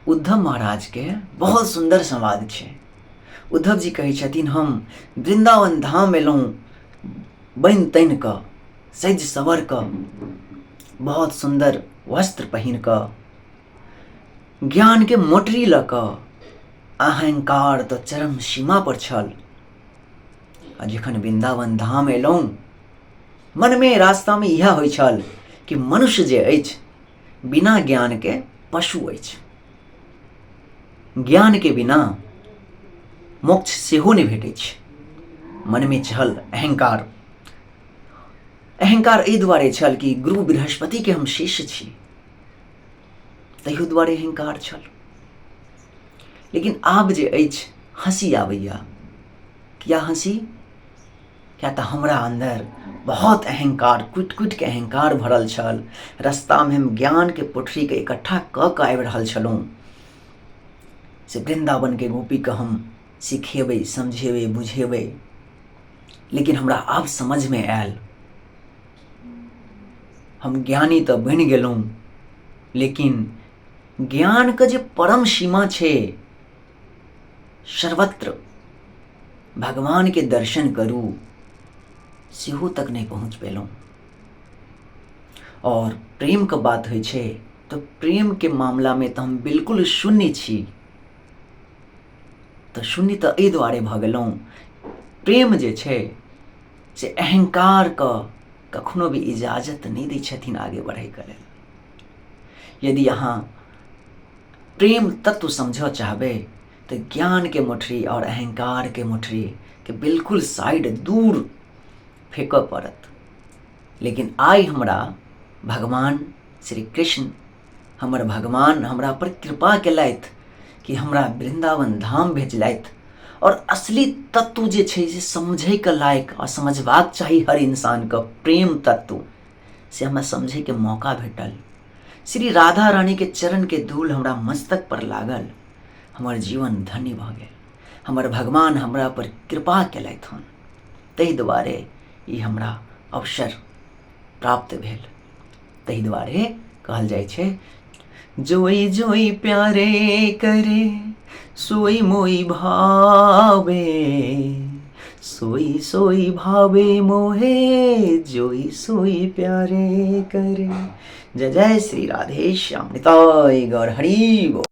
उद्धव महाराजके बहुत सुन्दर संवाद छै। उद्धव जी कहै छथिन, हम वृन्दावन धाम एलहुँ बनि तनि कऽ, सजि सवर कऽ, बहुत सुन्दर वस्त्र पहिन कऽ, ज्ञानके मोटरी लऽ कऽ, अहंकार तऽ चरम सीमा पर छल। आ जखन वृन्दावन धाम एलहुँ, मनमे रास्तामे इएह होइ छल कि मनुष्य जे अछि बिना ज्ञानके पशु अछि, ज्ञानके बिना मोक्ष सेहो नहि भेटै छै। मनमे छल अहंकार। अहंकार एहि दुआरे छल कि गुरु बृहस्पतिके हम शिष्य छी, तहियो दुआरे अहंकार छल। लेकिन आब जे अछि हँसी आबैया। किया हँसी? किया तऽ हमरा अन्दर बहुत अहंकार, कुटि कुटिके अहंकार भरल छल। रस्तामे हम ज्ञानके पोटरीके इकट्ठा कऽ कऽ आबि रहल छलहुँ से वृन्दावनके गोपीके हम सिखेबै, समझेबै, बुझेबै। लेकिन हमरा आब समझमे आयल, हम ज्ञानी तऽ बनि गेलहुँ, लेकिन ज्ञानके जे परम सीमा छै, सर्वत्र भगवानके दर्शन करू, सेहो तक नहि पहुँच पेलहुँ। आओर प्रेमके बात होइ छै तऽ प्रेमके मामलामे तऽ हम बिल्कुल शून्य छी। तऽ शून्य तऽ एहि दुआरे भऽ गेलहुँ, प्रेम जे छै से अहंकारके कखनो भी इजाजत नहि दै छथिन आगे बढ़ैके लेल। यदि अहाँ प्रेम तत्व समझऽ चाहबै तऽ ज्ञानके मोटरी आओर अहंकारके मोटरीके बिल्कुल साइड दूर फेकऽ पड़त। लेकिन आइ हमरा भगवान श्री कृष्ण, हमर भगवान हमरा पर कृपा केलथि कि हमरा वृन्दावन धाम भेजलथि आओर असली तत्व जे छै से समझैके लायक आओर समझबाक चाही हर इंसानके प्रेम तत्व, से हमरा समझैके मौका भेटल। श्री राधा रानीके चरणके धूल हमरा मस्तक पर लागल, हमर जीवन धन्य भऽ गेल। हमर भगवान हमरा पर कृपा केलथि हन, ताहि दुआरे ई हमरा अवसर प्राप्त भेल। ताहि दुआरे कहल जाइ छै, जोई जोई प्यारे करे सोई मोई भावे, सोई सोई भावे मोहे जोई सोई प्यारे करे। जय जय श्री राधे श्याम, निताय गौर हरि बोल।